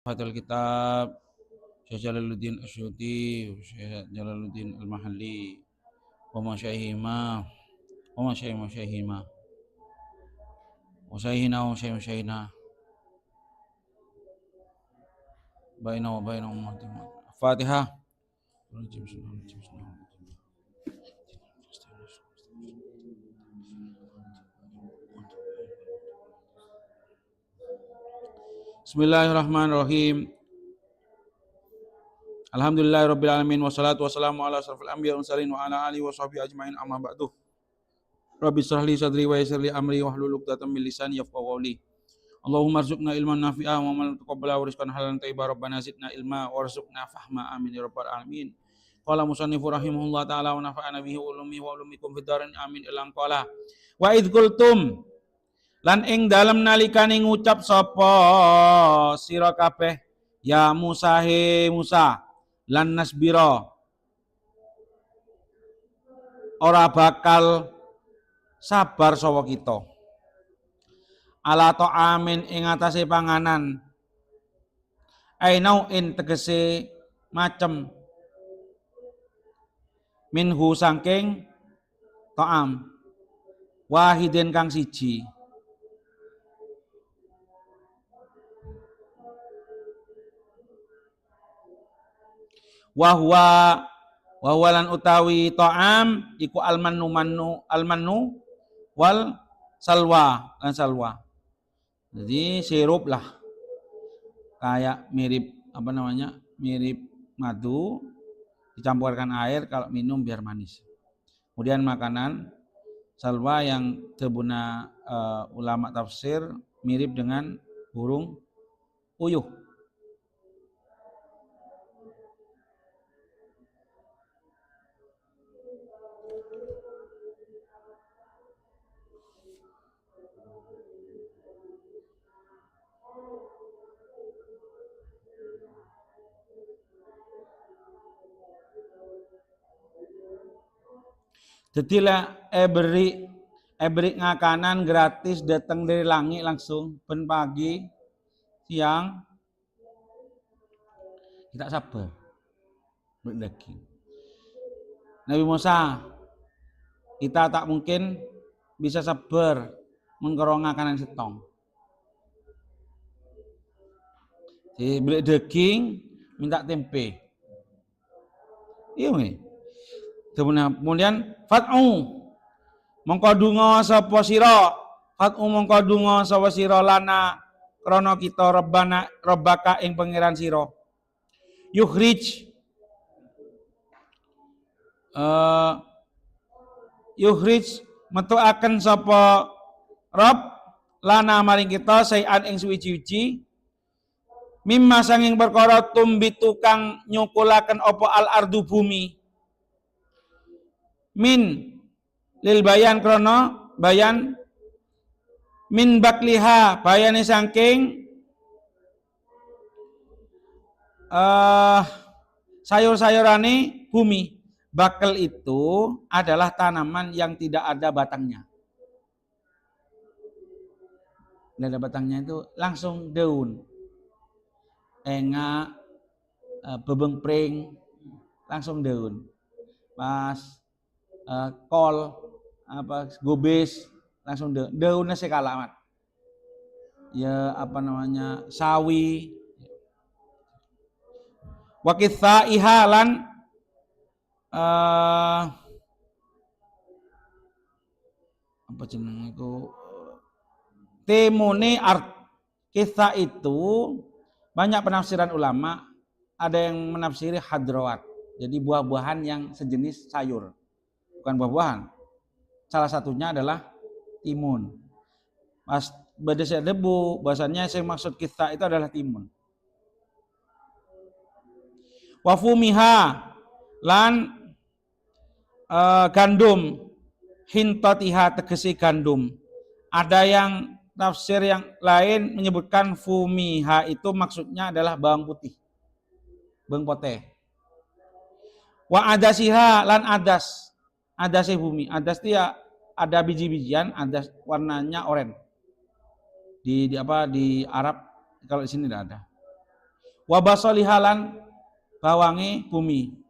Fathul Kitab Syekh Jalaluddin Asyuti, Syekh Jalaluddin Al-Mahalli, wa masyaihima wa masyaih masyaihima wa syaihina wa syaih masyaihina baina wa baina ummati. Fatihah. Bismillahirrahmanirrahim. Alhamdulillahirabbil alamin wassalatu wassalamu ala asyrafil anbiya'i wal mursalin wa ala alihi washabbihi ajmain, amma ba'du. Rabbi shrah li sadri wa yassir li amri wahlul 'uqdatam min lisani yafqahu qawli. Allahumma arzuqna ilman nafi'a wa amalan mutaqabbala wa rizqan halalan thayyiba. Rabbana zidna ilma warzuqna fahma, amin ya rabbal alamin. Qala musannifu rahimahullah ta'ala wa nafa'ana bihi wa ulumihi wa ulumikum fid dharain, amin. Ilang qala wa idz qultum lan ing dalem nalikane ngucap sapa sira kabeh ya Musa, he Musa, lan nasbira ora bakal sabar sapa kita ala ta'amin ing atase panganan ainau in tegese macem minhu sangking ta'am wahidin kang siji. Wahwa wahwa lan utawi ta'am iku almanu manu almanu wal salwa lan salwa. Jadi sirup lah, kayak mirip apa namanya, mirip madu dicampurkan air, kalau minum biar manis. Kemudian makanan salwa yang terbuna ulama tafsir mirip dengan burung puyuh. Jadi lah eberi ngakanan gratis datang dari langit langsung ben pagi siang kita sabar beli daging. Nabi Musa, kita tak mungkin bisa sabar mengkerong ngakanan setong. Jadi beli daging minta tempe. Iya nih. Kemudian fat'u mongko donga sapa sira, fat'u mongko donga sapa sira lana krana kita rabbana rabbaka ing pangeran sira. Yukhrij yukhrij metuaken sapa Rabb lana maring kita sayan ing suwiji-wiji mimma sanging perkara tumbitu kang nyukulaken apa al ardu bumi min lil bayan krono bayan min bakliha bayane saking sayur-sayurane bumi. Bakel itu adalah tanaman yang tidak ada batangnya. Tidak ada batangnya itu langsung daun. Enga, bebeng pring langsung daun. Pas kol apa gobis langsung daunnya sekalamat. Ya apa namanya sawi. Wa qithaiha lan apa jenenge iku temune art. Kitha itu banyak penafsiran ulama, ada yang menafsiri hadrawat. Jadi buah-buahan yang sejenis sayur. Bukan buah-buahan. Salah satunya adalah timun. Pas badai debu, bahasanya yang maksud kita itu adalah timun. Wafumiha lan gandum, hintatiha tegesi gandum. Ada yang tafsir yang lain menyebutkan fumiha itu maksudnya adalah bawang putih, bawang putih. Wa adasiha lan adas, adase bumi. Adas itu ya ada biji-bijian, adas warnanya oranye. Di apa di Arab, kalau di sini tidak ada. Wa basalihalan bawange bumi.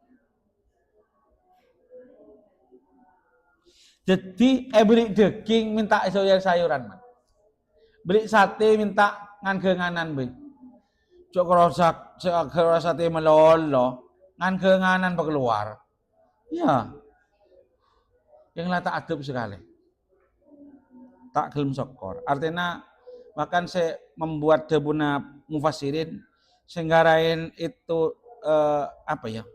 Jadi beli daging minta sayur-sayuran man. Beli sate minta ngan genganan be. Cok kerosak, cok sate melolo, ngan genganan keluar. Ya. Yang lah tak adab sekali. Tak gelem sokor. Artinya bahkan saya membuat debuna mufassirin senggarain itu apa ya?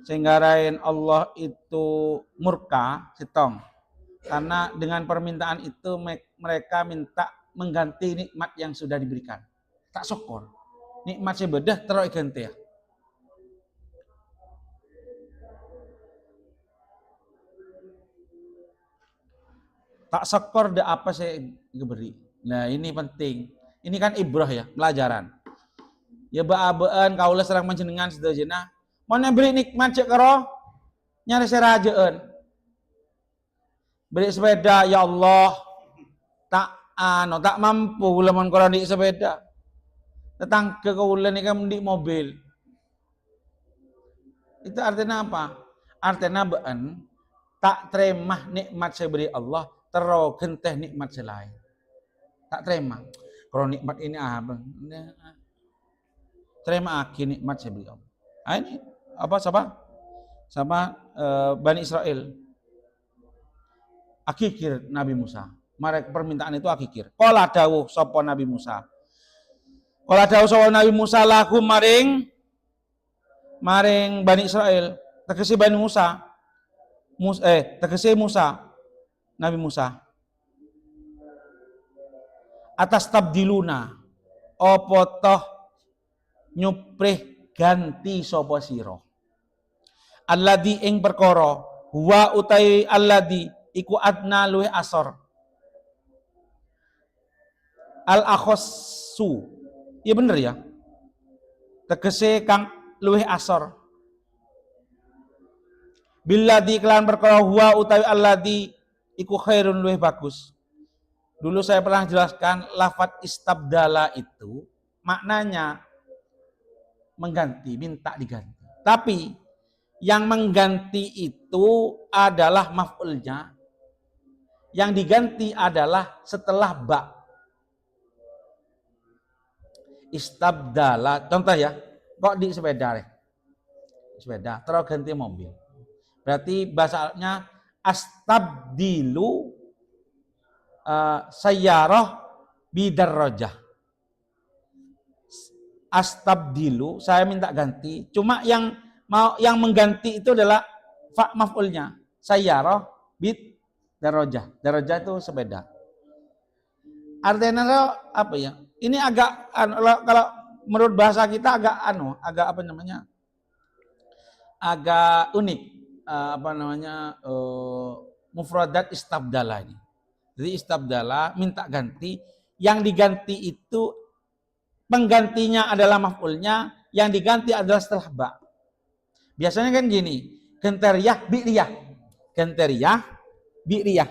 Senggarain Allah itu murka sitong. Karena dengan permintaan itu mereka minta mengganti nikmat yang sudah diberikan. Tak sokor. Nikmat sebedah terus ganti ya. Tak sokor de apa saya diberi. Nah ini penting. Ini kan ibrah ya, pelajaran. Ya baan kaulah serang panjenengan sedajana. Mana beri nikmat cek karo nyari serajeun. Beri sepeda ya Allah. Tak anu tak mampu lamun karo di sepeda. Tetangga kula ni kan di mobil. Itu artinya apa? Artinya baan tak terima nikmat saya beri Allah, tero genteh nikmat selain. Tak terima. Kalau nikmat ini apa? Terima aki nikmat saya beri Allah. Ah ini apa siapa? Sama Bani Israel. Akikir Nabi Musa. Mereka permintaan itu akikir. Qala dawuh sapa Nabi Musa. Qala dawuh sapa Nabi Musa lagu maring maring Bani Israel. Tegese Bani Musa. Tegese Musa. Nabi Musa. Atas tabdiluna apa toh nyuprih ganti sapa sira. Alladzi ing perkara huwa utai alladzi iku adna luwih asor. Al akhassu. Iya bener ya. Tegese kang luwih asor. Billadzi kelan perkara huwa utawi alladzi iku khairun luwih bagus. Dulu saya pernah jelaskan lafadz istabdala itu maknanya mengganti, minta diganti. Tapi yang mengganti itu adalah maf'ulnya. Yang diganti adalah setelah ba. Istabdala, contoh ya, kok di sepeda deh. Sepeda, terus ganti mobil. Berarti bahasa Arabnya astabdilu sayyarah bidarrajah. Astabdilu, saya minta ganti. Cuma yang mau yang mengganti itu adalah fa maf'ulnya. Sayyarah bid darajah. Darajah itu sepeda. Artinya apa ya? Ini agak kalau menurut bahasa kita agak anu, agak apa namanya? Agak unik apa namanya? Mufradat istabdala ini. Jadi istabdala minta ganti, yang diganti itu penggantinya adalah maf'ulnya, yang diganti adalah setelah ba. Biasanya kan gini, genteriyah bi'riyah. Genteriyah bi'riyah.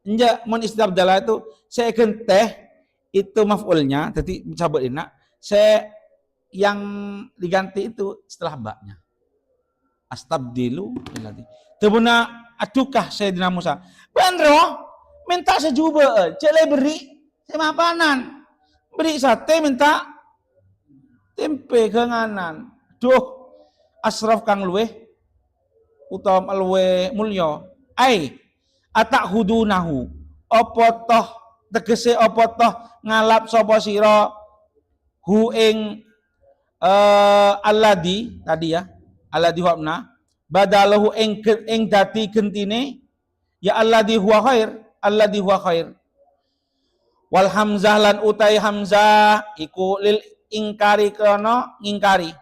Enja mun istabdala itu saya genteh itu maf'ulnya, jadi cabut enak, saya yang diganti itu setelah ba-nya. Astabdilu billadzi. Tebuna adukah Sayyidina Musa. Benro minta sejuba, cek le beri semapanan. Beri sate minta tempe kenganan. Duh, asraf kang luweh utawa luweh mulya. Ai atak hudunahu. Apa toh tegese apa toh ngalap sapa sira hu ing alladzi tadi ya, alladzi huwa badalahu ing ing dadi gentine ya alladzi huwa khair, alladzi huwa khair. Wal hamzah lan utai hamzah iku lil ingkari krana ngingkari.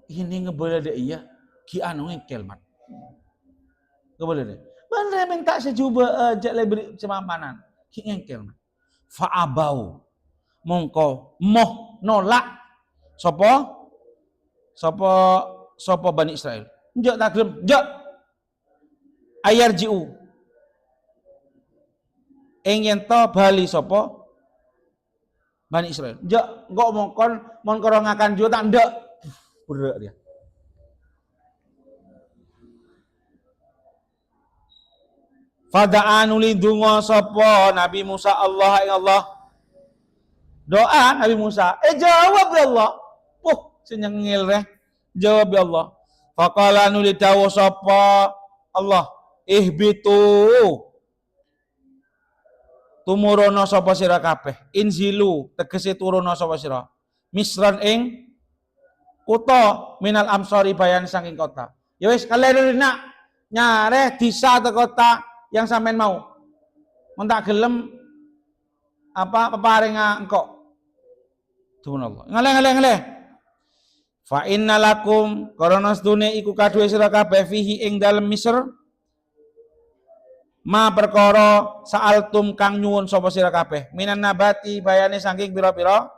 Ini ngeboleh deh iya ki anu ngkel mat. Ngeboleh deh. Bener minta sejuba aja le beri semapanan. Ki ngengkel mat. Fa abau mongko moh nolak sapa sapa sapa Bani Israel. Njok tak gelem, njok. Ayarji'u. Ing yen to bali sapa Bani Israel. Jek engko mongkon mon korongakan jo tak ndek. Berak dia. Fada'an nuli donga sapa Nabi Musa Allah ing Allah. Doa Nabi Musa, jawab ya Allah. Puh, senyengil reh. Jawab ya Allah. Faqala nuli dawuh sapa Allah, ihbitu. Tumurono sapa sira kabeh. Inzilu tegese turono sapa sira. Misran ing kutha minal amsori bayan saking kota. Ya wis kalian nak nyareh desa atau kota yang sampean mau. Mun tak gelem apa peparinga engkok. Subhanallah. Ngaleh ngaleh ngaleh. Fa inna lakum karena sedune iku kaduwe sira kabeh fihi ing dalem Misr ma perkara saaltum kang nyuwun sapa sira kabeh minan nabati bayane saking pira-pira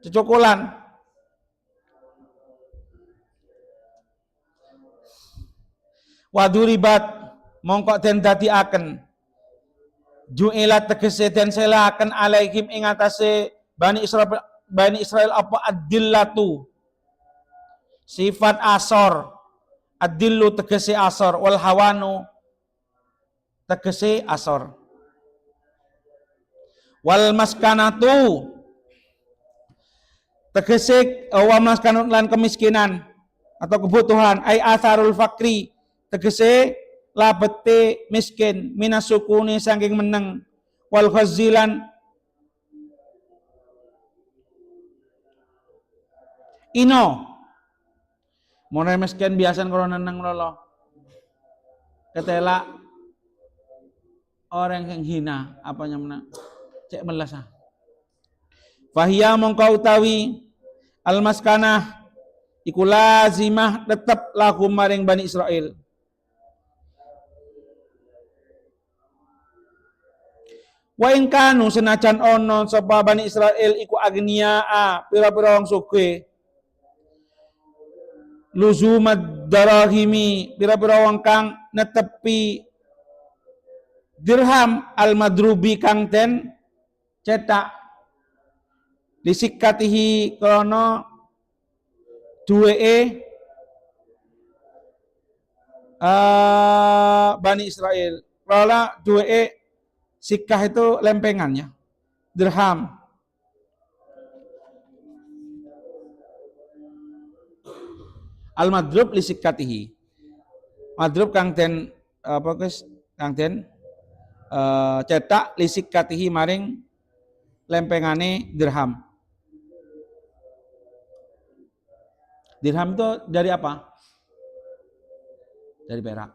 cecukulan. Waduribat mongko den dadiaken ju'ilat tegese den selaken alaihim ing atase Bani Israel apa adillatu sifat asor, adillu tegese asor, wal hawanu tegese asor, wal maskanatu tegese wa maskanatu lan kemiskinan atau kebutuhan, ai atharul fakri tegese labete miskin minasukuni saking meneng, wal khazilan ino. Mulai miskin biasa kalau neneng lolo ketelak orang yang hina apanya menang cek melasah. Fahia mongko utawi almaskanah iku lazimah tetep laku maring Bani Israel. Wa in kanu senajan ono sapa Bani Israel iku agniaa pira-pira wong sugih luzumad darahimi pira-pira wong kang netepi dirham al-madrubi kang den cetak lisikatihi krana duweke Bani Israel. Krana duweke sikah itu lempengannya dirham. Al-madrub lisikatihi. Madrub kang den apa guys? Kang den cetak lisikatihi maring lempengane dirham. Dirham itu dari apa? Dari perak.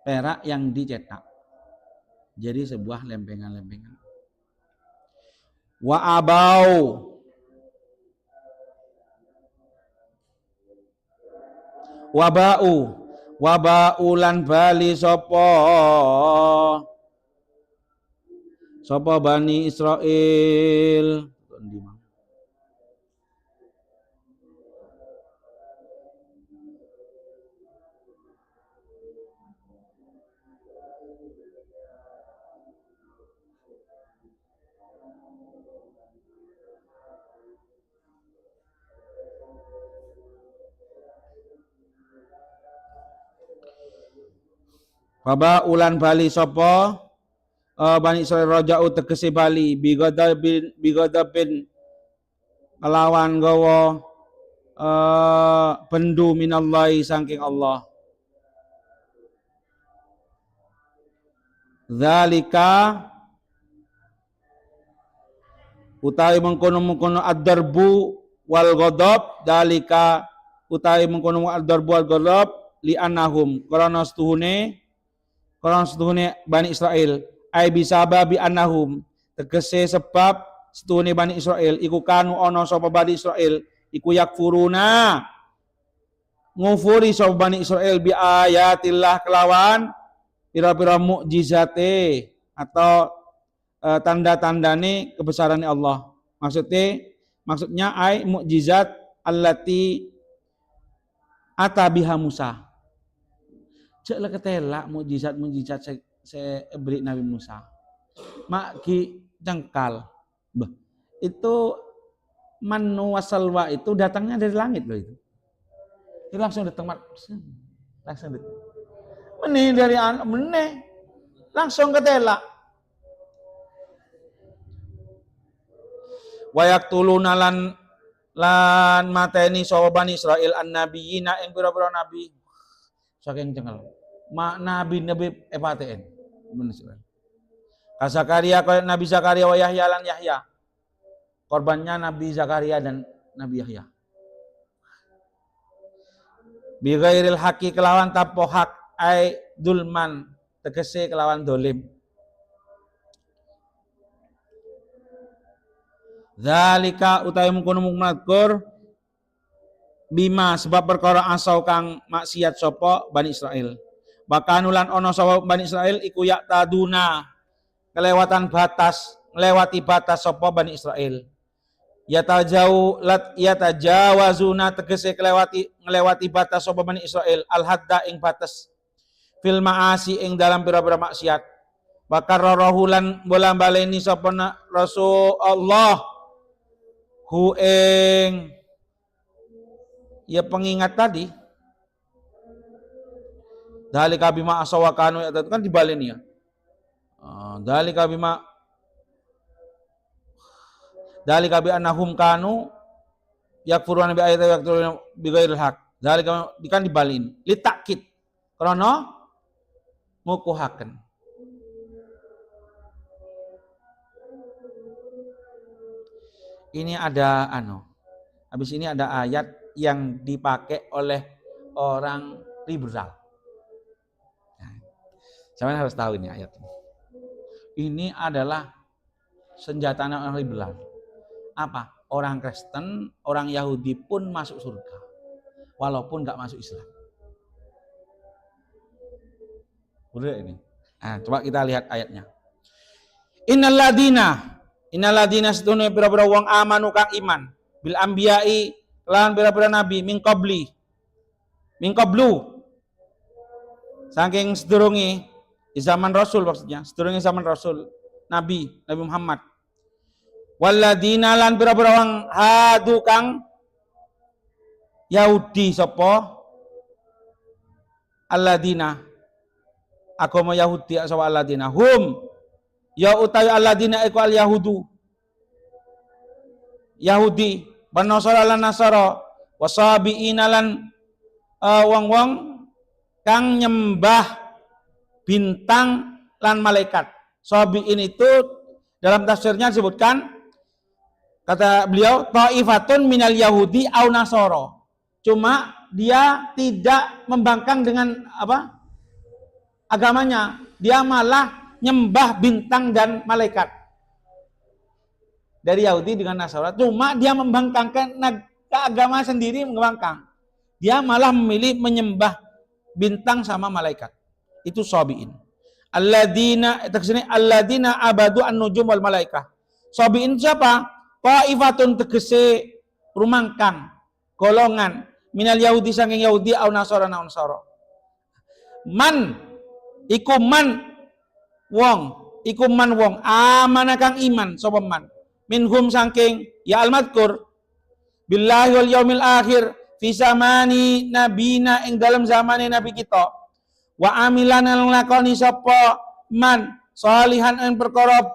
Perak yang dicetak. Jadi sebuah lempengan-lempengan. Wa abau waba'u waba'u lan bali sapa sapa Bani Israel. Baba ulan bali sapa Bani Israel raja'u tegese bali bighadabin kelawan gawa bendu minallahi saking Allah. Zalika utawi mengkono-mengkono ad-darbu wal ghadab, dalika utawi mengkono ad-darbu wal ghadab li annahum karena setuhune Bani Israel ai bisababi annahum tegese sebab setuhune Bani Israel iku kanu ana sapa Bani Israel iku yakfuruna ngufuri sapa Bani Israel bi ayatillah kelawan pira-pira mukjizate atau tanda-tandane kebesaran Allah. Maksudnya ai mukjizat allati ata biha Musa. Cek lah ketelak mukjizat-mukjizat saya beri Nabi Musa. Mak ki Cengkal. Bah, itu manu wasalwa itu datangnya dari langit loh itu. Itu langsung datang, langsung datang. Meneh dari anak meneh langsung ketelak. Wa yaqtuluna lan lan mateni sapa Bani Israil annabiyina ing pira-pira nabi. Saking cengkel. Ma nabi-nabi epaten Bani Israil. Ka Zakaria kaya Nabi Zakaria wa Yahya lan Yahya. Korbannya Nabi Zakaria dan Nabi Yahya. Bi ghairil haqqi kelawan tanpa hak ai dulman tegese kelawan dolim. Zalika utawi mungkono mungkur bima sebab perkara asau kang maksiat sapa Bani Israil. Bahkan lan ana sapa Bani Israil iku yaktaduna kelewatan batas, nglewati batas sapa Bani Israil. Yatajau lat yatajawazuna tegese kelewati nglewati batas sapa Bani Israil al hadda ing batas fil ma'asi ing dalam pira-pira maksiat. Bakararahu lan bola-baleni sapa Rasulullah hu ing ya pengingat tadi. Dzalika bima asaw wa kanu ya kan dibaleni ya. Dzalika bima dzalika bi annahum kanu yakfuruna bi ayati wa yaqtuluna bi ghairil haq. Dzalika kan dibaleni litakkid krana ngukuhaken. Ini ada anu. Habis ini ada ayat yang dipakai oleh orang liberal. Nah, sampeyan harus tahu ini ayat ini. Ini adalah senjatanya orang liberal. Apa? Orang Kristen, orang Yahudi pun masuk surga, walaupun nggak masuk Islam. Boleh ini. Nah, coba kita lihat ayatnya. Innal ladina setune pira-pira wong amanu kang iman bil anbiya'i lan pira-pira nabi min qabli min qablu saking sedurunge di zaman Rasul, maksudnya sedurunge zaman Rasul Nabi Nabi Muhammad, walladina lan pira-pira wong hadu kang Yahudi sapa alladina agama Yahudi sapa alladina hum ya utawi alladina iku al yahudu Yahudi wan nasara lan nasara wasabiina lan wong-wong kang nyembah bintang lan malaikat. Sabiin itu dalam tafsirnya disebutkan kata beliau taifatun minal yahudi au nasoro. Cuma dia tidak membangkang dengan apa? Agamanya. Dia malah nyembah bintang dan malaikat. Dari Yahudi dengan Nasara. Cuma dia membangkangkan ke agama sendiri, membangkang. Dia malah memilih menyembah bintang sama malaikat. Itu sabiin. Alladzina tegesene alladzina abadu an-nujum wal malaikah. Sabiin siapa? Taifatun tegese rumangkang, golongan minal Yahudi saking Yahudi au Nasara na Nasara. Man iku man wong, iku man wong amana kang iman sapa man minhum saking ya al-madkur billahi wal yaumil akhir fi zamani nabina ing dalam zamane nabi kita wa amilan lan nglakoni sapa man salihan ing perkara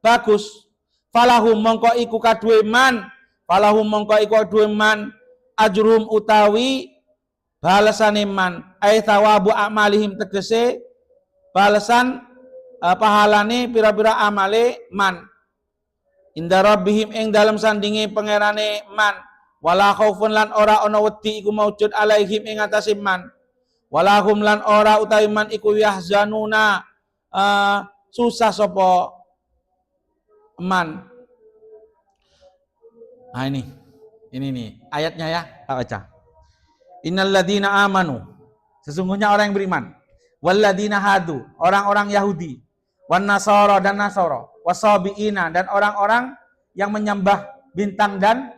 bagus falahum mongko iku kaduwe man falahum mongko iku kaduwe man ajrum utawi balesane man ay thawabu amalihim tegese balesan pahalane pira-pira amale man inda rabbihim ing dalem sandinge pangerane man wala khaufun lan ora ana wedi iku maujud alaihim ing atase man wala hum lan ora utawi man iku yahzanuna susah sapa man. Nah ini nih ayatnya ya, tak baca. Innal ladzina amanu, sesungguhnya orang yang beriman, walladzina hadu, orang-orang Yahudi, wan nasara dan nasara, wasabiina dan orang-orang yang menyembah bintang dan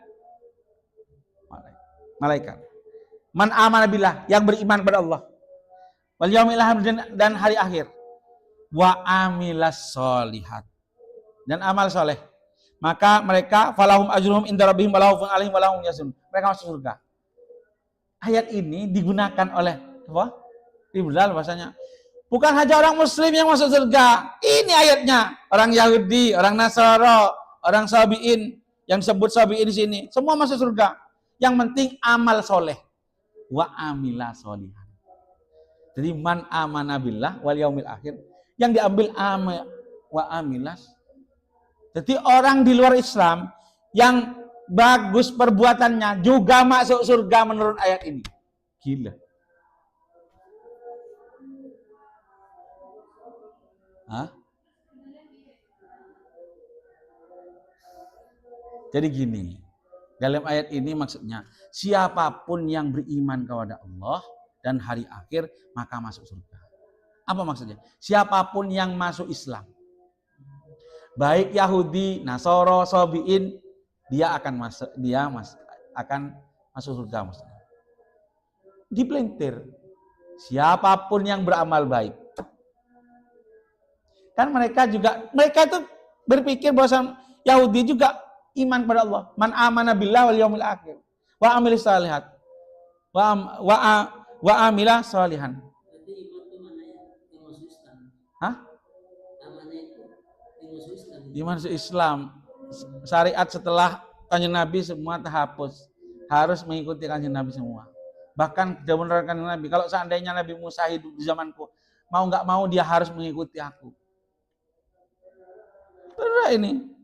malaikat. Man amana billah, yang beriman kepada Allah. Wal yaumil akhir dan hari akhir. Wa amilas solihat. dan amal soleh, maka mereka falahum ajruhum inda rabbihim wala khaufun alaihim wala hum yahzanun. Mereka masuk surga. Ayat ini digunakan oleh apa? Liberal bahasanya. Bukan hanya orang muslim yang masuk surga. Ini ayatnya. Orang Yahudi, orang Nasara, orang Sabiin yang disebut Sabiin di sini, semua masuk surga. Yang penting amal soleh. Wa amila solihan. Jadi man amana billah wal yaumil akhir. Yang diambil wa amilas. Jadi orang di luar Islam yang bagus perbuatannya juga masuk surga menurut ayat ini. Gila. Hah? Jadi gini, dalam ayat ini maksudnya siapapun yang beriman kepada Allah dan hari akhir maka masuk surga. Apa maksudnya? Siapapun yang masuk Islam, baik Yahudi, Nasoro, Sobiin, dia akan masuk, akan masuk surga maksudnya. Dipelintir. Siapapun yang beramal baik. Kan mereka juga, mereka itu berpikir bahwa Yahudi juga iman pada Allah. Man amana billah wal yaumil akhir wa amil salihat wa amila salihan. Berarti iman itu mana yang masuk Islam? Hah? Amanah itu yang masuk Islam. Iman masuk Islam. Syariat setelah Kanjeng Nabi semua terhapus. Harus mengikuti Kanjeng Nabi semua. Bahkan kebenaran Kanjeng Nabi. Kalau seandainya Nabi Musa hidup di zamanku, mau nggak mau dia harus mengikuti aku. Berat ini.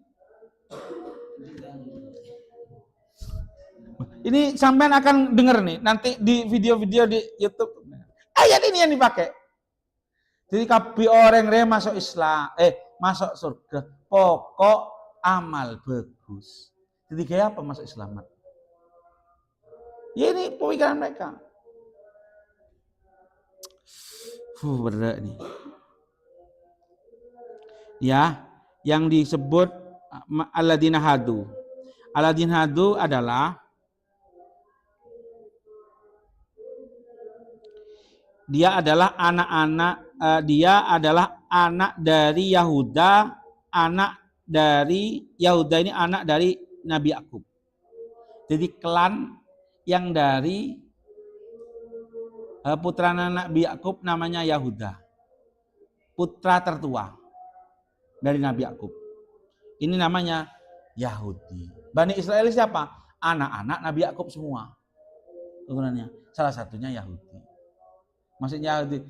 Ini sampean akan denger nih nanti di video-video di YouTube. Ayat ini yang dipakai. Jadi kabeh orang re masuk Islam, masuk surga, pokok amal bagus. Jadi kayak apa masuk Islam? Ya ini pemikiran mereka. Berat nih. Ya, yang disebut alladzina hadu. Alladzina hadu adalah dia adalah anak-anak, dia adalah anak dari Yahuda, anak dari Yahuda ini anak dari Nabi Yakub. Jadi klan yang dari putra Nabi Yakub namanya Yahuda. Putra tertua dari Nabi Yakub. Ini namanya Yahudi. Bani Israel siapa? Anak-anak Nabi Yakub semua. Turunannya. Salah satunya Yahudi. Maksudnya Yahudi,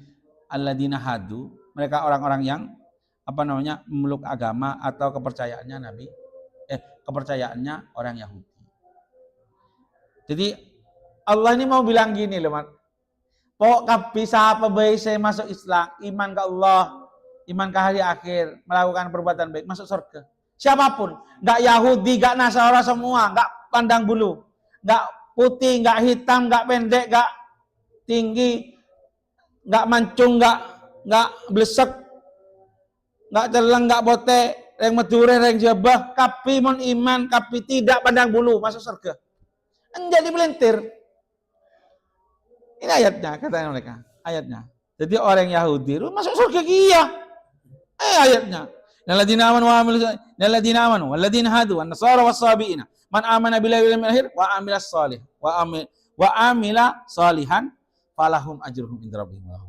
alladzina hadu, mereka orang-orang yang apa namanya memeluk agama atau kepercayaannya Nabi, kepercayaannya orang Yahudi. Jadi Allah ini mau bilang gini loh, Mat. Pokok bisa apa baik saya masuk Islam, iman ke Allah, iman ke hari akhir, melakukan perbuatan baik, masuk surga. Siapapun, nggak Yahudi, nggak Nasara semua, nggak pandang bulu, nggak putih, nggak hitam, nggak pendek, nggak tinggi, nggak mancung, nggak blesek, nggak celeng, nggak bote, reng Madura, reng Jabah, kapi mon iman, kapi tidak pandang bulu, masuk surga. Menjadi melintir. Ini ayatnya, katanya mereka, ayatnya. Jadi orang Yahudi itu masuk surga iya. Ayatnya. Alladzina amanu wa amilu alladzina amanu walladzina hadu wan nasara was-sabiina man amana billahi wal yawmil akhir wa amila shalih wa amila salihan falahum ajruhum inda rabbihim wa lahum.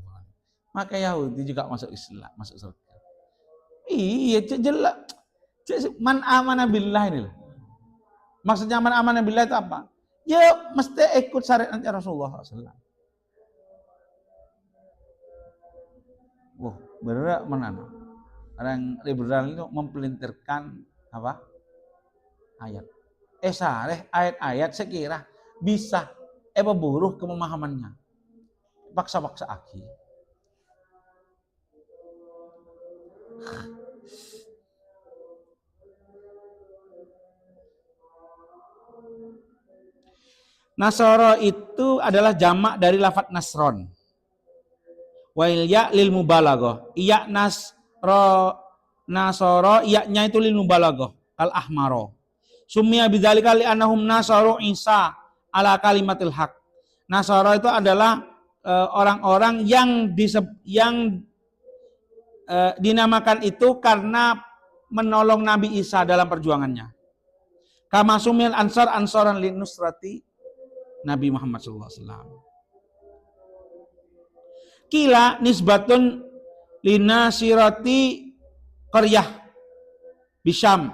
Maka Yahudi juga masuk Islam, masuk surga. Iya, jelas. Man amana billah ini loh. Maksudnya man amana billah itu apa? Ya mesti ikut syariat Rasulullah SAW. Wah, berat mana? Orang liberal itu mempelintirkan apa? Ayat. Sareh ayat-ayat sekira bisa buruh ke pemahamannya. Paksa-paksa aki. Nasoro itu adalah jamak dari lafadz nasron. Wail ya lil mubalaghah. Iya nasro nasoro iya-nya itu lil mubalaghah kal ahmaro. Summiya bidzalika li annahum nasaru Isa ala kalimatil haq. Nasoro itu adalah orang-orang yang dinamakan itu karena menolong Nabi Isa dalam perjuangannya. Kama sumiyal ansar ansaran li nusrati Nabi Muhammad sallallahu alaihi wasallam. Qila nisbatun linasirati qaryah Bisham.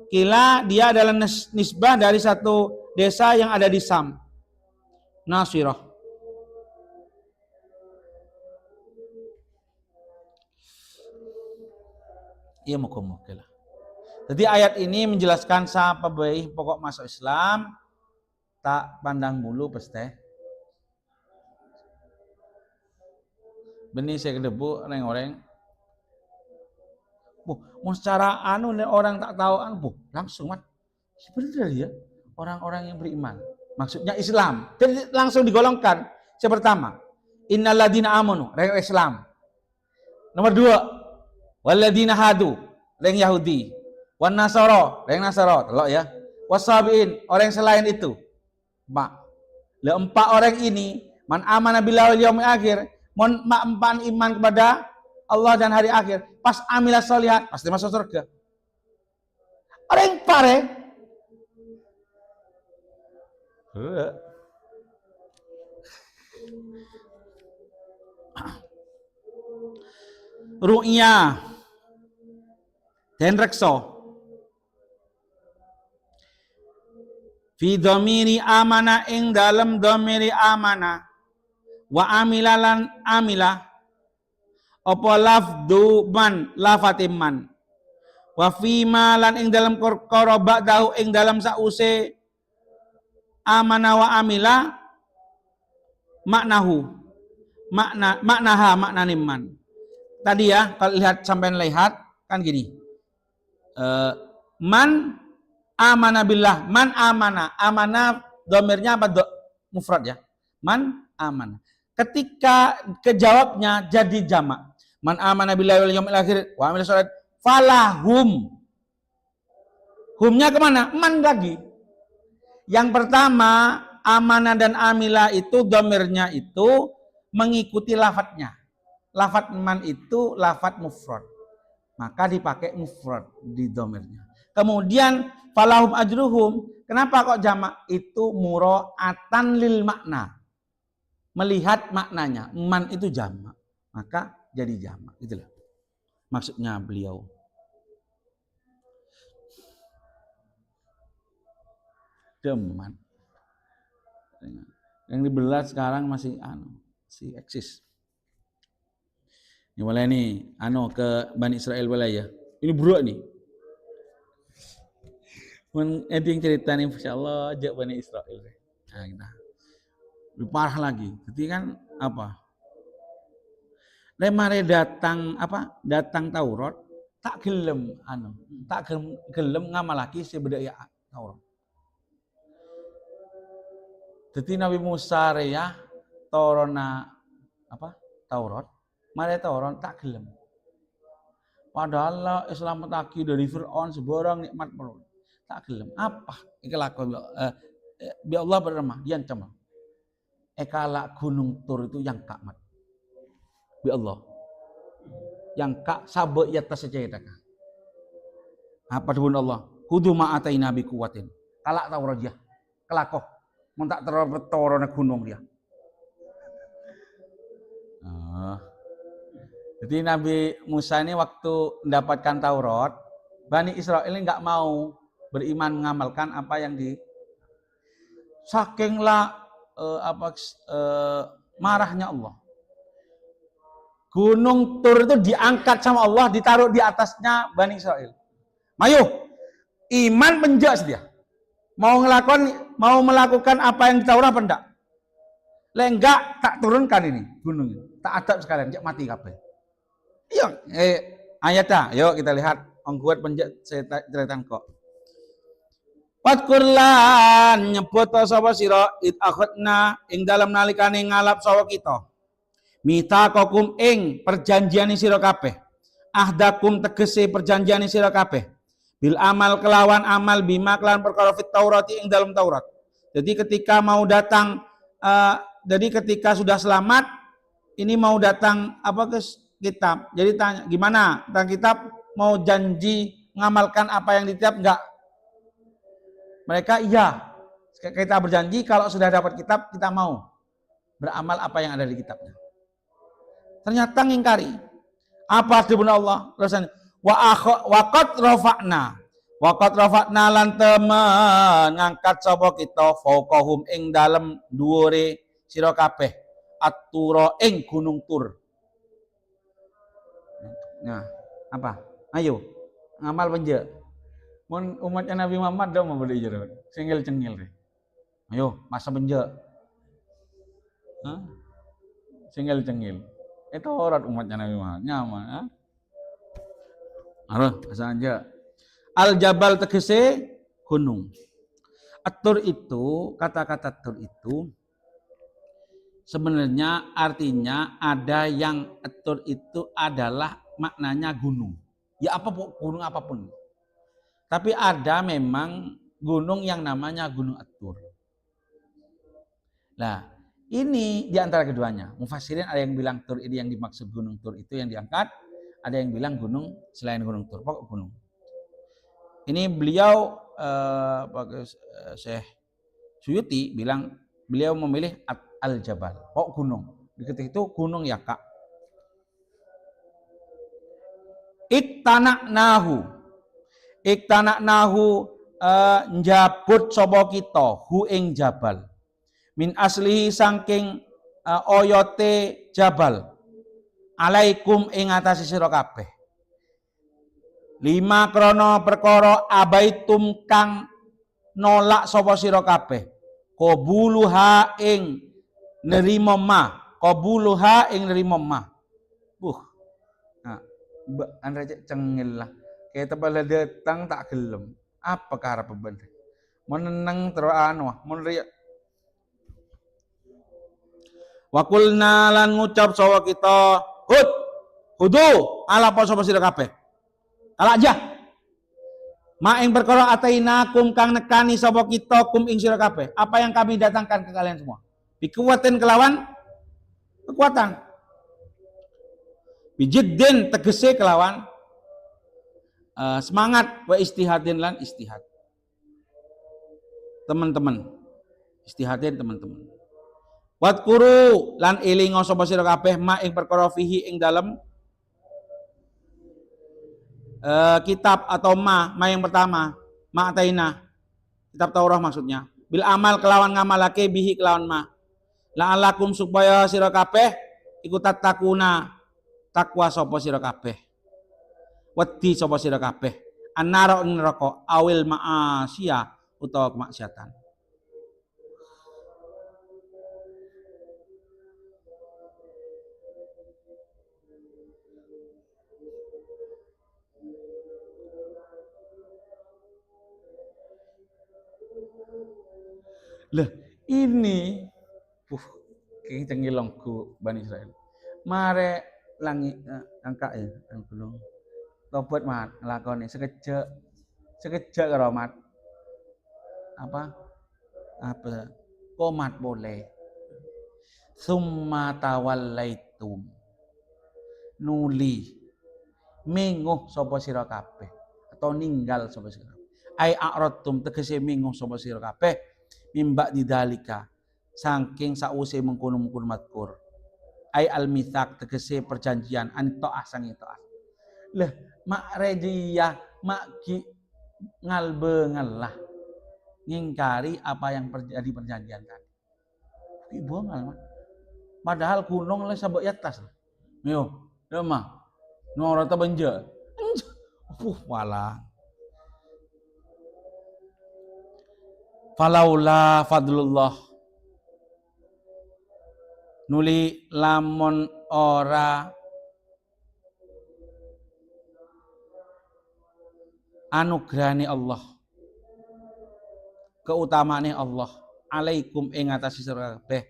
Qila dia adalah nisbah dari satu desa yang ada di Sam. Nasirah. Iya, muka-muka lah. Jadi ayat ini menjelaskan siapa baik pokok masuk Islam tak pandang bulu peste. Benih saya kedebu orang-orang. Buh, mau secara anu nih orang tak tahu anu, buh, langsung mat. Sebenarnya ya orang-orang yang beriman. Maksudnya Islam. Jadi langsung digolongkan. Yang pertama, innalladzina amanu, orang Islam. Nomor dua, walladina hadu, orang Yahudi. Wan Nasara, orang Nasara, telok ya. Wasabiin, orang selain itu. Pak. Lah empat orang ini, man amana billahi wal yaumil akhir, mon mak empan iman kepada Allah dan hari akhir, pas amila sholihat, pasti masuk surga. Orang pare. Ru'ya den rekso fi dhamiri amana ing dalem dhamiri amana wa amila lan amila apa lafdu man lafatim man wa fi ma lan ing dalem perkara ba'dahu ing dalem sause amana wa amila maknahu makna maknaha maknane man. Tadi ya kalau lihat sampean lihat kan gini. Man amana billah, man amana, amana domirnya apa? Mufrad ya. Man amana. Ketika kejawabnya jadi jamak. Man amana billahi wal yaumil akhir wa amila sholihat falahum. Humnya kemana? Man lagi. Yang pertama amana dan amila itu domirnya itu mengikuti lafadznya. Lafadz man itu lafadz mufrad. Maka dipakai mufrad di domirnya. Kemudian falahum ajruhum. Kenapa kok jamak? Itu mura'atan lil makna. Melihat maknanya. Man itu jamak. Maka jadi jamak. Itulah maksudnya beliau. Deman. Yang dibelah sekarang masih anu, si eksis. Ini mulai nih, anu ke Bani Israel boleh ya. Ini bro nih. Men yang cerita nih, insyaallah aja Bani Israel. Nah, kita lebih parah lagi. Jadi kan apa? Lemare datang apa? Datang Taurat, tak gelem anu, tak gelem ngamalaki sebedaya Taurat. Jadi Nabi Musa ya torona apa? Taurat, mare Taurat tak gelem. Padahal Islam taki dari Fir'aun sebarang nikmat perlu. Tak gelem. Apa? Iki lakon bi Allah berremah diancam. Ekala gunung Tur itu yang kak mat. Bi Allah. Yang kak sabe ya tasecetaka. Apa dibun Allah? Hudu ma ataina bi kuwatin. Kalak Taurat dia. Kelakoh. Mun tak teroro gunung dia. Jadi Nabi Musa ini waktu mendapatkan Taurat, Bani Israel ini nggak mau beriman mengamalkan apa yang di sakinglah marahnya Allah. Gunung Tur itu diangkat sama Allah, ditaruh di atasnya Bani Israel. Mayu, iman penjak dia. Mau melakukan apa yang di Taurat apa enggak? Lek enggak, tak turunkan ini gunung ini. Tak adab sekalian, cek mati kabeh. Iya, ayat dah. Yuk kita lihat ong kuat penjak cerita kok. Wadkurlan nyebut sapa sira id akhadna ing dalem nalikane ngalap sapa kita. Mitsaqakum ing perjanjiane sira kabeh. Ahdakum tegese perjanjiane sira kabeh. Bil amal kelawan amal bima kelawan perkara fit Taurati ing dalam Taurat. Jadi ketika mau datang jadi ketika sudah selamat ini mau datang apa ke kitab. Jadi tanya gimana tentang kitab? mau janji ngamalkan apa yang di kitab enggak? Mereka iya. Kita berjanji kalau sudah dapat kitab kita mau beramal apa yang ada di kitabnya. Ternyata ngingkari. Apa firman Allah? Terus wa qad rafa'na. Wa qad rafa'na lan temen ngangkat sapa kita fauqahum ing dalem dhuwure sira kabeh at-tura ing gunung Tur. Nah, apa? Ayo ngamal penje. Mun umatnya Nabi Muhammad dong mau beli jero. Singil cengil deh. Ayo masa penje. Hah? Singil cengil. Itu orang umatnya Nabi Muhammad. Nyaman, ha? Aruh, masa aja. Al jabal tegese gunung. At-tur itu, kata-kata tur itu sebenarnya artinya ada yang at-tur itu adalah maknanya gunung. Ya apa gunung apapun. Tapi ada memang gunung yang namanya Gunung At-Tur. Nah, ini di antara keduanya. Mufassirin ada yang bilang Tur ini yang dimaksud Gunung Tur itu yang diangkat, ada yang bilang gunung selain Gunung Tur, pokok gunung. Ini beliau Syekh Suyuti bilang beliau memilih Al-Jabal, pokok gunung. Di ketika itu gunung ya Kak. Iktanaknahu njabut sapa kita hu ing jabal. Min aslihi saking oyote jabal. Alaikum ing atase sira kabeh. Lima krana perkara abaitum kang nolak sapa sira kabeh. Qabuluha ing nerima ma, qabuluha ing nerima ma. Nah, andre cek cengil lah. Kayak tebal datang tak gelem. Apa karep ben? Menenang terus anu, mun riya. Wa qulna lan ngucap sapa kita, hud, hudu ala apa sapa sira kabeh. Ala aja. Ma ing perkara atainakum kang nekani sapa kita kum ing sira kabeh. Apa yang kami datangkan ke kalian semua? Bikuwatin kelawan kekuatan. Bijiddin tegese kelawan semangat wa istihadin lan istihad. Teman-teman, istihadin teman-teman. Wadkuru lan elingo sapa sira kabeh ma ing perkara fihi ing dalem kitab atau ma yang pertama, ma ataina. Kitab Taurat maksudnya. Bil amal kelawan ngamalake bihi kelawan ma. La'alakum supaya sira kabeh iku tatakuna takwa sapa sira kabeh. Wedi sapa sira kabeh. Annara ing neraka awil ma'asiya utawa kemaksiatan. Lah ini kayak cengilongku Bani Israel. Mare langit angka ya, gunung. Tobat mat nglakoni sekejek. Sekejek karo mat. Apa? Apa? Komat boleh. Summa tawallaitum. Nuli menguh sapa sira kabeh atau ninggal sapa sira. Ai a'radtum tegese menguh sapa sira kabeh mimba didalika saking sause mengkono-mengkono madkur. Ai al-mitsaq tegese perjanjian an ta'ah sangi ta'ah. Lah mak rejiyah mak ki ngalbengelah ngingkari apa yang terjadi perjanjian tadi. Ibu ngal mak. Padahal gunung lah sabuk atas. Yo, mah. No rata benja. Wala. Falaula fadlullah. Nuli lamun ora anugerahane Allah, keutamaane Allah alaikum ing atase sira kabeh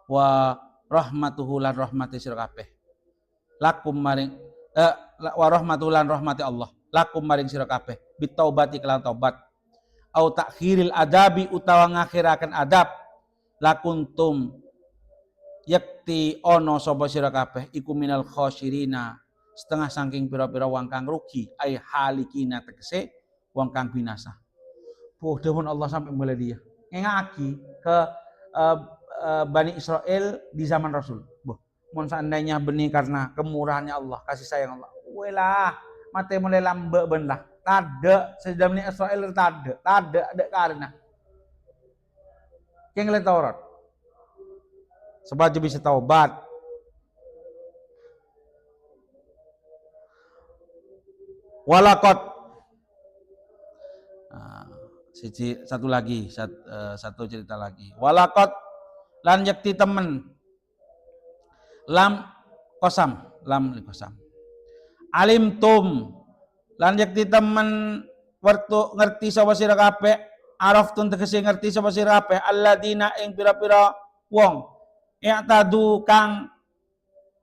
wa rahmatuhu lan rahmati sira kabeh lakum maring wa rahmatuhu lan rahmati Allah lakum maring sira kabeh bitaubati kelan taubat au takhiril adabi utawa ngakhiraken adab lakuntum yakti ono sapa sira kabeh iku minal khosirina Setengah saking pira-pira wong kang rugi ai halikina tegese wong kang binasa. Puh dawuh Allah sampai mulai dia. Ngengaki ke Bani Israel di zaman Rasul. Boh, mun seandainya benih karena kemurahannya Allah, kasih sayang Allah. Welah, mate mulai lambe ben lah. Tade sedang Bani Israel tade, tade ada karena. Keng le Taurat. Sebab bisa taubat. Walakot. Nah, satu lagi, satu cerita lagi. Walakot lan yakti temen lam kosam, lam kosam. Alim tum lan yakti temen wertu ngerti sapa sira kabeh, araftun tegese ngerti sapa sira kabeh alladzina ing pira-pira wong i'tadu kang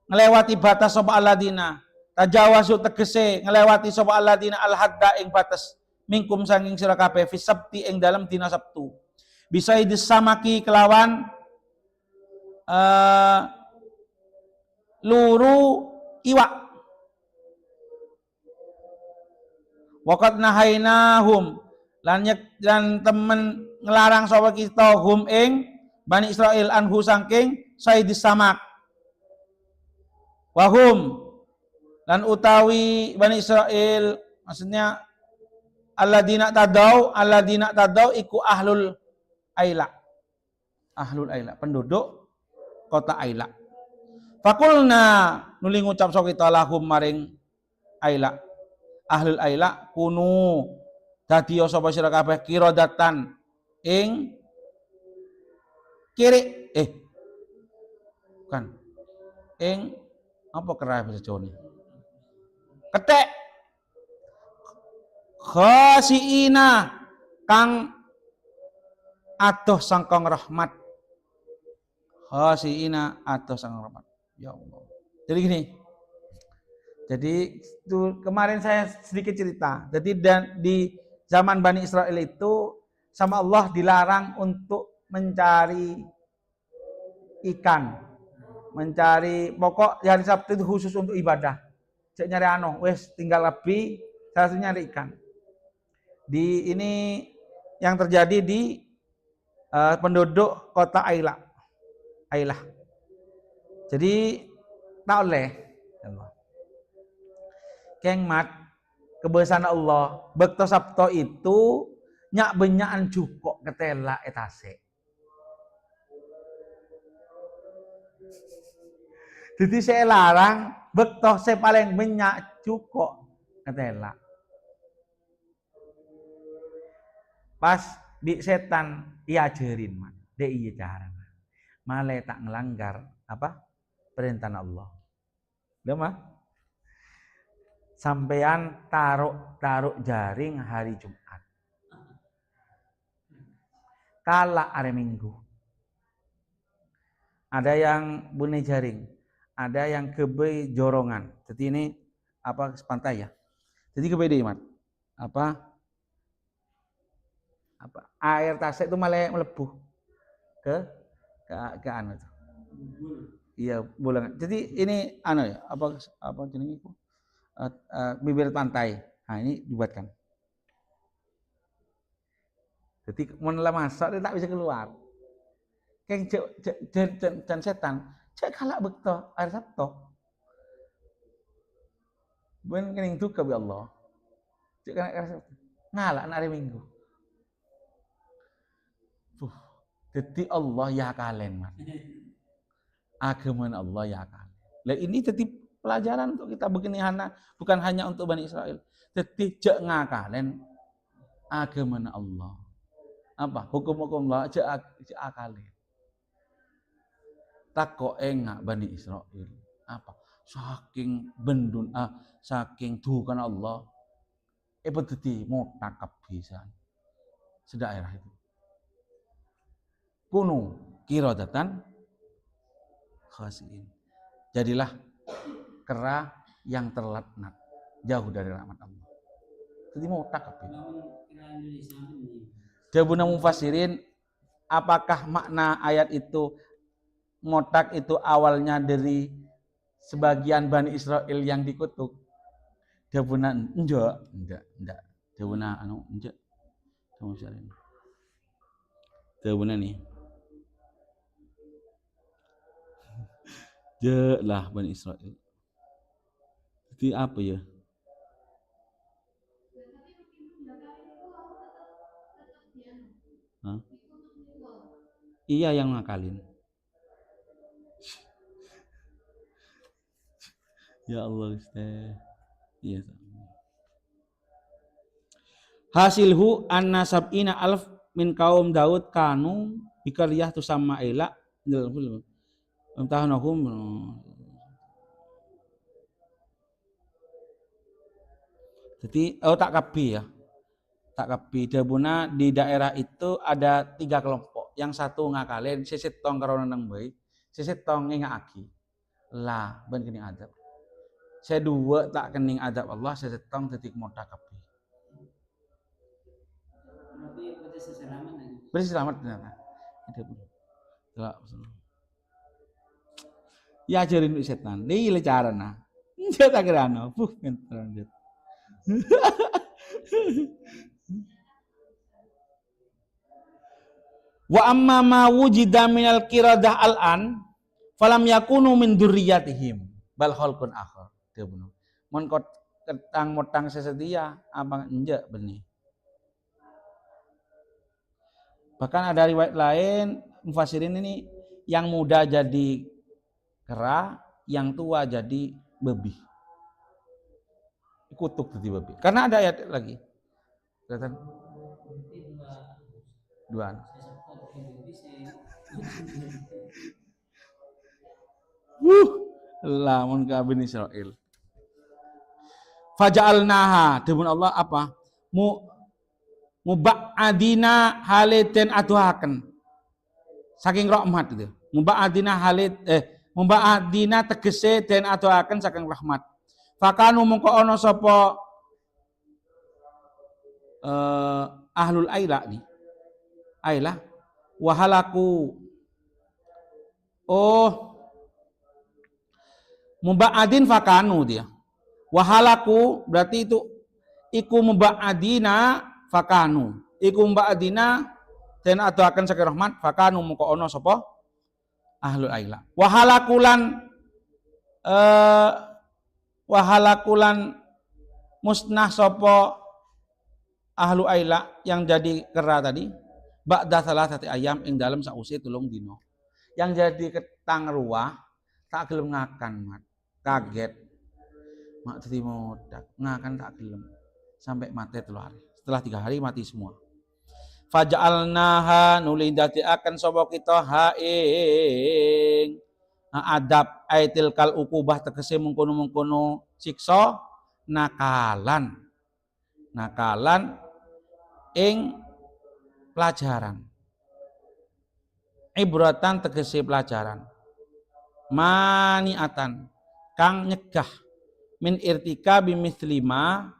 nglewati batas sapa alladzina. Tajawazu tegese ngelewati sapa alladzina al-hadda ing batas mingkum sanging sira kabeh fi sabti ing dalem dina Sabtu. Bisa disamaki kelawan luru iwak. Waqad nahainahum lan lan temen ngelarang sapa kita hum ing Bani Israil anhu sangking saidis samak. Wahum lan utawi Bani Israel maksudnya alladzina tadau iku ahlul aila. Ahlul aila, penduduk kota Aila. Fakulna nuli ngucap sapa kita lahum maring Aila. Ahlul Aila kunu dadi sapa sira kabeh kiradatan ing kiri bukan ing apa kerai bahasa Jawa ni? Ketek khasiina kang adoh sangkong rahmat. Khasiina adoh sangkong rahmat. Ya Allah. Jadi gini. Jadi itu kemarin saya sedikit cerita. Jadi dan di zaman Bani Israel itu sama Allah dilarang untuk mencari ikan, mencari pokok hari Sabtu itu khusus untuk ibadah. Cek nyari ano, wes tinggal lebih, salah satunya nyari ikan. Di ini yang terjadi di penduduk kota Aila. Ailah. Jadi tak oleh Allah. Keng mat kebesaran Allah, bekto Sabto itu nyak benyaan cukok ketela etase. Jadi saya larang bekto saya paling banyak cukok ketela. Pas di setan ia ajarin man, de iya cara. Male tak ngelanggar apa perintah Allah. Udah mah. Sampean taruh jaring hari Jumat. Kala hari Minggu. Ada yang bunyi jaring, ada yang kebe jorongan. Jadi ini apa pantai ya. Jadi kebe di mat. Apa air tasik itu malah melebuh ke anu itu. Iya, bulangan. Jadi ini anu ya, apa jenenge iku? Bibir pantai. Nah, ini dibuatkan. Jadi mun masak dia tak bisa keluar. Keng cek setan, cek kalak bekto air Sabto. Ben kening duka bi Allah. Cek kalak air Sabto. Ngalak nak hari Minggu. Jadi Allah ya kalen man. Agama Allah ya kalen. Lah ini jadi pelajaran untuk kita begini hana, bukan hanya untuk Bani Israel. Jadi cek ngakalen agama Allah. Apa hukum-hukum Allah cek akalen. Takok engak Bani Israel. Apa? Saking bendun saking dukan Allah dadi motakab pisan. Sedaerah itu. Kunu kiradatan khasiin. Jadilah kera yang terlaknat, jauh dari rahmat Allah. Jadi motakab. Jabuna mufassirin, apakah makna ayat itu ngotak itu awalnya dari Sebagian Bani Israel yang dikutuk dia puna enggak dia puna anu enggak dia puna nih je lah Bani Israel. Jadi apa ya? Hah? Iya yang ngakalin. Ya Allah, Ustaz. Iya. Hasilhu anna sab'ina alf min kaum Daud kanu bikariyah tusamma ila amtahanahum. Jadi oh tak kabi ya. Tak kabi dabuna di daerah itu ada 3 kelompok. Yang satu ngakalin sisit tong karo nang bae, sisit tong ngingakaki. Lah ben kening adab. Saya dua tak kening adab Allah, saya setong detik mota kapi. Berarti selamat. Berarti selamat ternyata. Itu pun. Ya ajarin setan. Ini le carana. Dia tak kira no. Puh, lanjut. Wa amma ma wujida minal qiradah al-an falam yakunu min dzurriyyatihim bal khalqun akhar. Dia bunuh. Mun kot ketang motang sesedia abang enjek benih. Bahkan ada riwayat lain mufassirin ini yang muda jadi kera, yang tua jadi babi. Kutuk jadi babi. Karena ada ayat lagi. Kelihatan? Dua. Lamun ka Bani Israil. Faja'alnaha debun Allah apa? Muba'adina haliten aduhaken. Saking rahmat itu. Muba'adina halit muba'adina tegese den aduhaken saking rahmat. Fakanu mongko ana sapa ahlul aila ni. Aila wahalaku. Oh muba'adin fakanu dia. Wahalaku berarti itu iku muba'adina fakanu. Iku muba'adina den adoaken saking rahmat fakanu mungko ana sapa ahlul aila. Wahalakulan wahalakulan musnah sapa ahlu aila yang jadi kera tadi ba'da salasati ayam ing dalem sause 3 dina. Yang jadi ketang ruah tak gelem ngakan mat. Kaget. Mak dadi modak, ngakan tak gelem. Sampai mati 3 hari. Setelah 3 hari mati semua. Faja'alnaha nuli dadiaken sapa kita ha ing adab aitil kal ukubah tegese mengkono-mengkono siksa nakalan. Nakalan ing pelajaran. Ibratan tegese pelajaran. Maniatan kang nyegah min irtika bimislima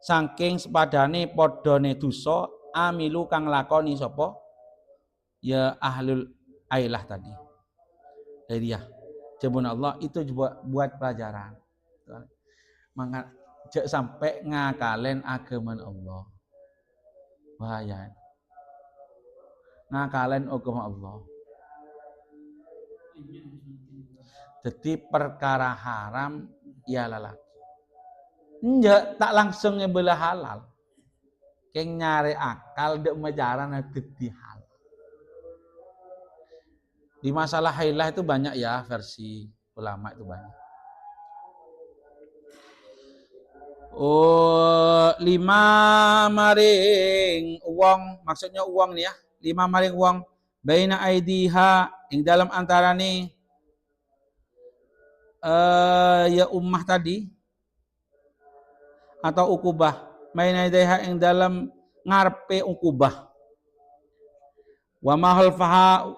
saking sepadane podone dosa amilu kang lakoni sapa ya ahlul ailah tadi. Dari dia jebun Allah itu buat pelajaran. Maka jek sampai ngakalen agama Allah. Bahaya. Ngakalen agama Allah. Jadi perkara haram ya lalaki. Enggak, tak langsung nyebelah halal. Keng nyari akal dek majaran dadi halal. Di masalah hilah itu banyak ya versi ulama itu banyak. Oh, 5 maring uang, maksudnya uang nih ya. 5 maring uang baina aidiha ing dalam antarane ya ummah tadi atau ukubah baina aidiha ing dalam ngarepe ukubah wa ma khalfaha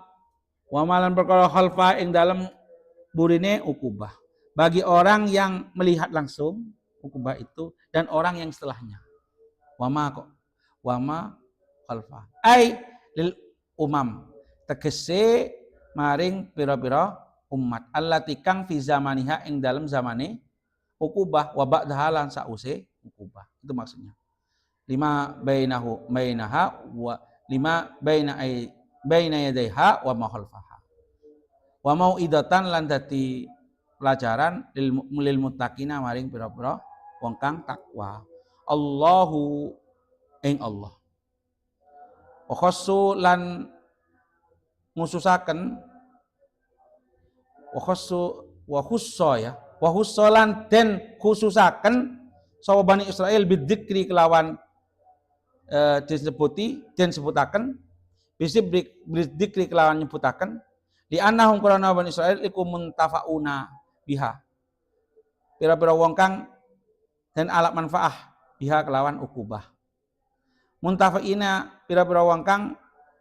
wa malan perkara khalfa ing dalam burine ukubah bagi orang yang melihat langsung ukubah itu dan orang yang setelahnya wa ma khalfa ai lil umam tegese maring pira-pira umat allati kang fi zamaniha ing dalem zamane ukubah wa ba'daha lan sause ukubah. Itu maksudnya. Lima bainahu bainaha wa lima baina ay baina yadaiha wa ma khalfaha. Wa mau'idatan lan dadi pelajaran lil muttaqina maring pira-pira wong kang takwa. Allahu ing Allah. Wa khassu lan ngususaken wa khassu wa khussa ya wa khussa lan den khususaken sapa Bani Israil bidzikri kelawan disebuti den sebutaken bidzikri kelawan nyebutaken li annahum qurana Bani Israil iku muntafauna biha pira-pira wong kang den alap manfaah biha kelawan ukubah muntafaina pira-pira wong kang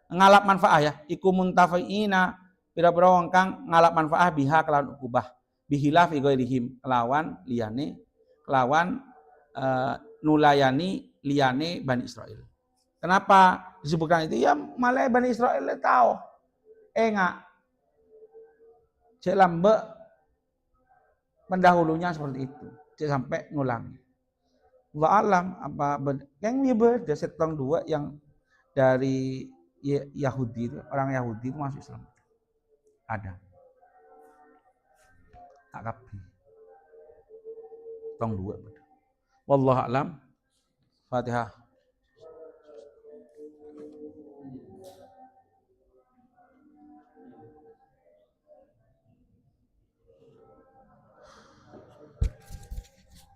ngalap manfaah ya iku muntafaina pira-pira wong kang ngalap manfaah biha kelawan ukubah bihilaf ghairihim kelawan liyane kelawan nulayani liyane Bani Israil. Kenapa disebutkan itu? Ya malah Bani Israil tahu. Enggak. Cek lambe pendahulunya seperti itu. Cek sampai ngulangi. Allah alam apa yang dia beda setong dua yang dari Yahudi itu, orang Yahudi itu masuk Islam. Ada. Tak kabeh. Tong dua beda. Wallahu alam. Fatihah.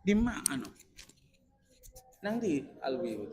Di mana? Nang di alwi itu.